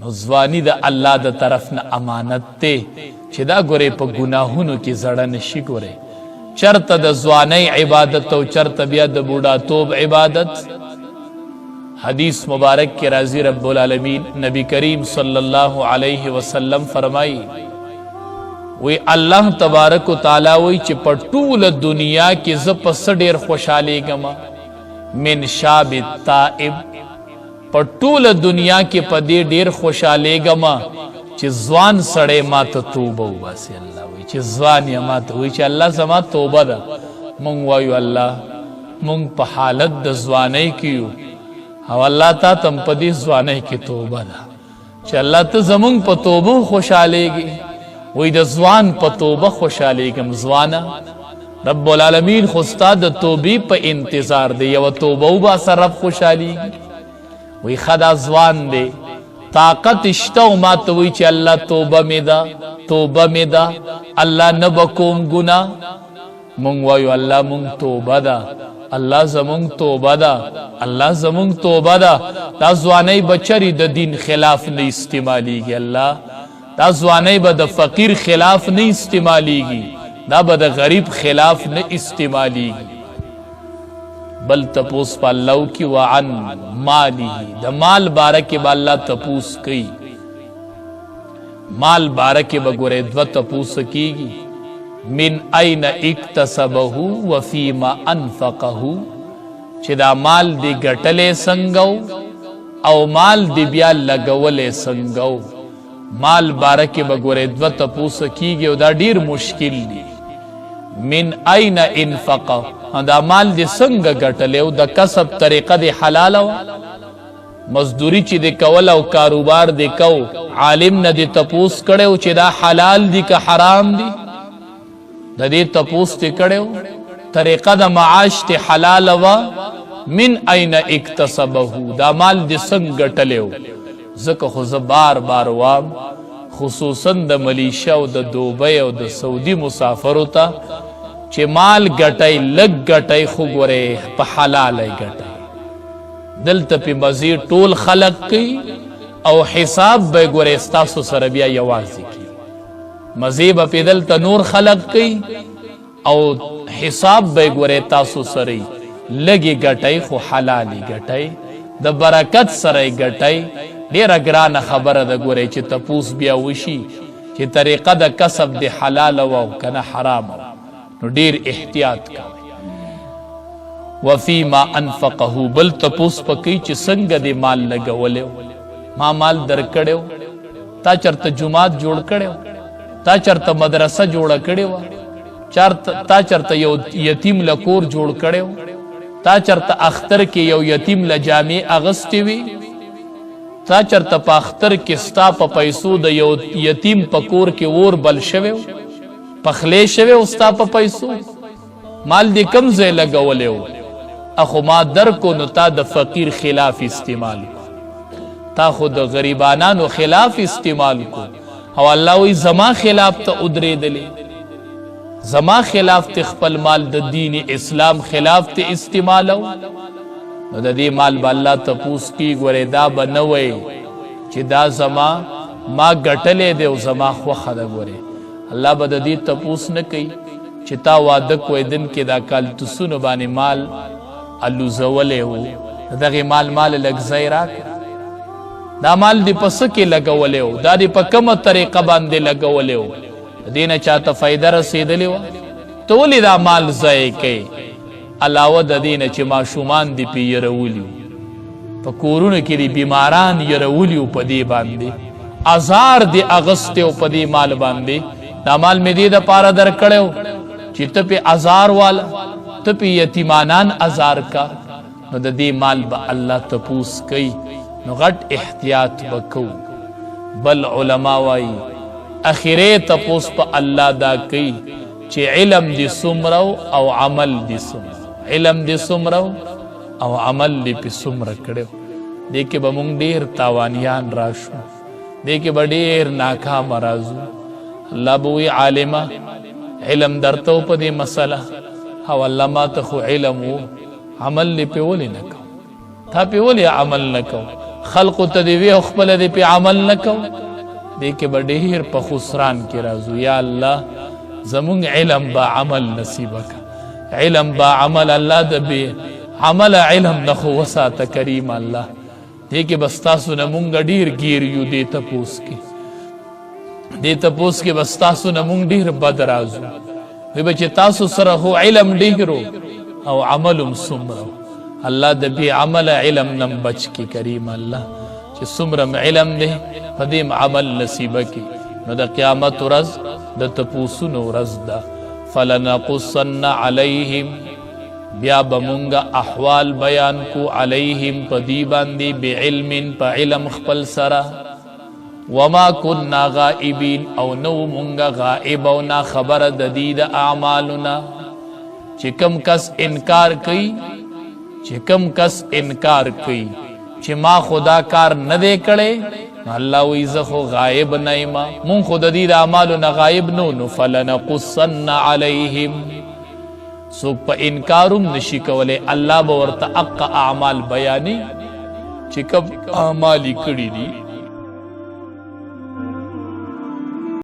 نو ځواني د الله د طرف نه امانت دی چې دا ګورې په ګناهونو کې زړه نشي. ګورې، چرته د ځوانۍ عبادت او چرته بیا د بوډاتوب عبادت. حدیث مبارک کې راځي، رب العالمین نبی کریم صلی الله علیه وسلم فرمایي، وی الله تبارک و تعالی وی چې په ټوله دنیا کې زه په څه ډیر خوشحالېږم؟ من شاب التائب. په ټوله دنیا کې په دې ډیر خوشحالېږم چې ځوان سړی ما ته توبه وباسي. الله وایي چې ځوان یې ما ته وایي چې الله زما توبه ده. مونږ وایو الله، مونږ په حالت د ځوانۍ کې یو او الله تا ته په دې ځوانۍ کې توبه ده چې الله ته زمونږ په توبه خوشحالېږي. وای د ځوان په توبه خوشحالېږم. ځوانه، رب العالمین خو ستا د توبې په انتظار دی. یوه توبه وباسه، رب خوشحالېږي. وای ښه، دا ځوان دی، طاقت شته او ما ته وایي چې الله توبه مې ده، توبه مې ده، الله نه به کوم ګناه. مونږ وایو الله مونږ توبه ده، الله زمونږ توبه ده، الله زمونږ توبه ده. دا ځوانۍ به چرې د دین خلاف نه استعمالیږي. الله، دا ځوانۍ به د فقیر خلاف نه استعمالیږي، دا به د غریب خلاف نه استعمالیږي. بل تپوس په الله کی، وعن ماله. د مال باره کې به الله تپوس کوي. مال باره کې به ګورې دوه تپوس کیږي، من اين اکتسبه وفيما انفقه، چې دا مال دی ګټلې څنګه او مال دی بیا لګولې څنګه. مال باره کې به ګورې دوه تپوس کیږي او دا ډیر مشکل دی. من اين انفقه، دا مال دی څنګه ګټلې او د کسب طریقه دی حلاله وه؟ مزدوری چې دی کول او کاروبار دی کو، عالم نه دی تپوس کړو چې دا حلال دی که حرام دی؟ د دې تپوس تی کړو؟ طریقه د معاش ته حلال وه؟ من اين اکتسبه، دا مال دی څنګه ګټلې؟ ځکه خو زه بار بار وام، خصوصا د ملیشیا او د دوبۍ او د سعودي مسافرو ته چې مال ګټئ، لږ ګټئ، خو ګورئ په حلاله ګټئ. دلته په مزې ټول خلق کوي او حساب به ګورئ ستاسو سره بیا یوازې کوي. مزې به پې دلته نور خلق کوي او حساب به ګورئ تاسو سره. لږې ګټئ خو حلالې ګټئ، د برکت سره یې ګټئ. ډېره ګرانه خبره ده ګورئ چې تپوس بیا وشي چې طریقه د کسب د حلاله وه او که نه حرامه وه، نو ډېر احتیاط کوئ. وفیما انفقه، بل تپوس پکې چې څنګه دې مال لګولی. ما مال درکړی، تا چرته جومات جوړ کړی؟ تا چرته مدرسه جوړه کړې وه؟ تا چرته یو یتیم له کور جوړ کړی؟ تا چرته اختر کې یو یتیم له جامې اغستې وي؟ تا چرته په اختر کې ستا په پیسو د یو یتیم په کور کې اور بل شوی، پخلی شوی او ستا په پیسو؟ مال دې کم ځای لګولی و؟ اخو ما درکو نو تا د فقیر خلاف استعمال کو، تا خو د غریبانانو خلاف استعمال کو او الله وی زما خلاف ته ودرېدلې، زما خلاف ته خپل مال د دین اسلام خلاف ته استعمالو. نو د دې مال به الله تپوس کی. ګورې، دا به نه وای چې دا زما ما ګټلې دی او زما خوښه ده. ګورې، الله به د دې تپوس نه کوي چې تا واده کوی دن کې دا کالتوسونو باندې مال الوزولی و، دغه مال مال لږ ځای راکړه. دا مال دې په څه کې لګولی و؟ دا دې په کومه طریقه باندې لګولی و؟ دې نه چاته فایده رسېدلې وه؟ ته ولې دا مال ضایع کوې؟ علاوه د دې نه چې ماشومان دې پې یرولي، په کورونو کې دې بیماران یرولي، په دې باندې ازار دې اغستی او په دې مال باندې. دا مال مې دې د پاره درکړی چې ته پې ازار واله، ته پې یتیمانان ازار کا. نو د دې مال به الله تپوس کوي، نو غټ احتیاط به کوو. بل علما وایي، اخیری تپوس په الله دا کوي چې علم دې څومره او عمل دې څومره، علم دې څومره او عمل دې په څومره کړو. دې کې به مونږ ډیر تاوانیان راشو، دې کې به ډیر ناکام راځو. الله به وی عالمه، علم درته په دې مسله او الله ما ته خو علم وو، عمل دې په ولې نه کو؟ تا په ولې عمل نه کو؟ خلقو ته دی وی او خپل دی په عمل نه کو، دې کې به ډېر په خسران کې راځو. یا الله زمونږ علم با عمل نصیب کا، علم با عمل. الله د بے عمل علم نه خو وساته کریم الله. دې کې بس تاسو نه مونږ ډیر گیر یو، دې تپوس کې، دې تپوس کې بس تاسو نه مونږ ډیر بد راځو. وی بچ تاسو سره هو علم ډیرو او عملم سمرو. الله د بی عمل علم نم بچ کی کریم الله، چې څومره علم دی په دې عمل نصیب کی. نو د قیامت ورځ د تپوسونو ورځ ده. فلنقصن علیهم، بیا به مونږه احوال بیان کو، علیهم په دی باندې، بعلم په علم خپل سره، وما كنا غائبین او نو مونږه غائب او نا خبر د دې د اعمالنا. چې کم کس انکار کوي، چې کم کس انکار کوي چې ما خدا کار نه دی کړی، نو الله وی زه خو غائب نه یم، مونږ خو د دې د اعمالو نه غائب نو. نو فلنقصن علیهم، څوک په انکاروم نشي کولی، الله به ورته اق اعمال بیانې چې کوم اعمال کړي دي.